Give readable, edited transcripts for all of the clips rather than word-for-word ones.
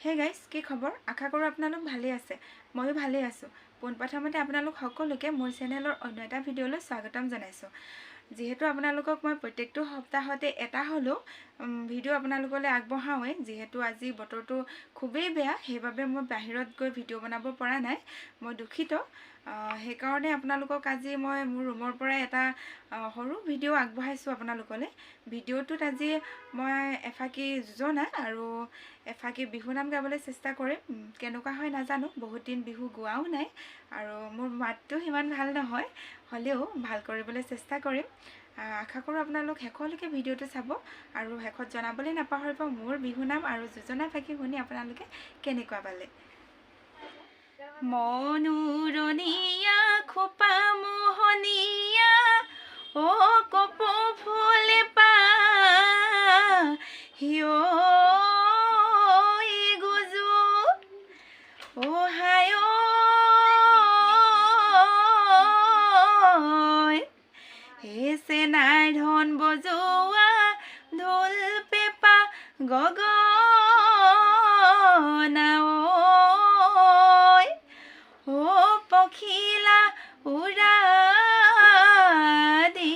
Hey guys, কি খবৰ? আশা কৰোঁ আপোনালোক ভালেই আছে। ময়ো ভালেই আছোঁ। পোনপ্ৰথমতে আপোনালোক সকলোকে মোৰ চেনেলৰ অন্য এটা ভিডিঅ'লৈ স্বাগতম জনাইছোঁ। যিহেতু আপোনালোকক মই প্ৰত্যেকটো সপ্তাহতে এটা হ'লেও ভিডিঅ' আপোনালোকলৈ আগবঢ়াওঁৱেই, যিহেতু আজি বতৰটো খুবেই বেয়া, সেইবাবে মই বাহিৰত গৈ ভিডিঅ' বনাব পৰা নাই, মই দুখিত। সেইকাৰণে আপোনালোকক আজি মই মোৰ ৰুমৰ পৰাই এটা সৰু ভিডিঅ' আগবঢ়াইছোঁ আপোনালোকলৈ। ভিডিঅ'টোত আজি মই এফাঁকি যোজনা আৰু এফাঁকি বিহুনাম গাবলৈ চেষ্টা কৰিম। কেনেকুৱা হয় নাজানো, বহুত দিন বিহু গোৱাও নাই আৰু মোৰ মাতটো সিমান ভাল নহয়, হ'লেও ভাল কৰিবলৈ চেষ্টা কৰিম। আশা কৰোঁ আপোনালোক শেষলৈকে ভিডিঅ'টো চাব আৰু শেষত জনাবলৈ নাপাহৰিব মোৰ বিহুনাম আৰু যোজনা ফাঁকি শুনি আপোনালোকে কেনেকুৱা পালে। মনোৰণীয়া খোপা মোহনীয়া, অ কপৌ ফুলে পাহি ঐ গুজু, অ হাই ঐ, হে চেনাই ধন বজোৱা ঢোল পেঁপা গগনা ঐ, অ পখিলা উৰা দি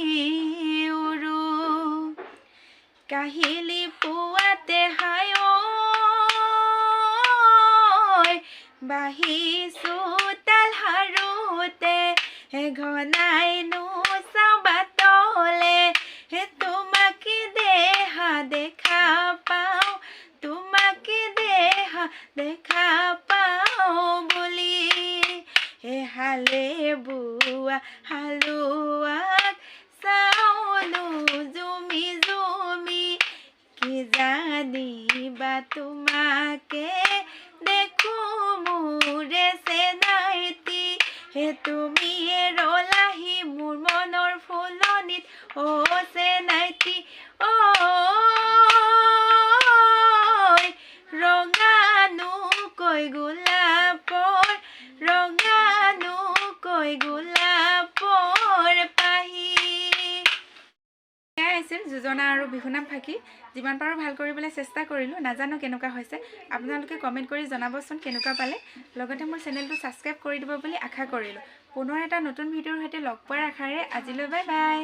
উৰু, কাহিলি পুৱাতে হাই ঐ, বাঢ়ি চোতাল সাৰোতে ঘনাই নোচাওঁ বাটলে, তোমাক দেহা দেখা পাওঁ, তোমাক দেহা দেখা পাওঁ বুলি। হে হালে বোৱা হালোৱাক চাওনো জুমি জুমি, কি জানিবা তোমাকে দেখো মোৰে চেনাইটি, হে তুমি ৰলাহি মোৰ মনৰ ফুলনিত, অ চেনাইটি ঐ, ৰঙানো কৈ গোলাপৰ, ৰঙানো কৈ গোলাপৰ পাহি। এয়াই আছিল যোজনা আৰু বিহুনাম ফাঁকি। যিমান পাৰোঁ ভাল কৰিবলৈ চেষ্টা কৰিলোঁ, নাজানো কেনেকুৱা হৈছে। আপোনালোকে কমেণ্ট কৰি জনাবচোন কেনেকুৱা পালে। লগতে মোৰ চেনেলটো ছাবস্ক্ৰাইব কৰি দিব বুলি আশা কৰিলোঁ। পুনৰ এটা নতুন ভিডিঅ'ৰ সৈতে লগ পোৱাৰ আশাৰে আজিলৈ বাই বাই।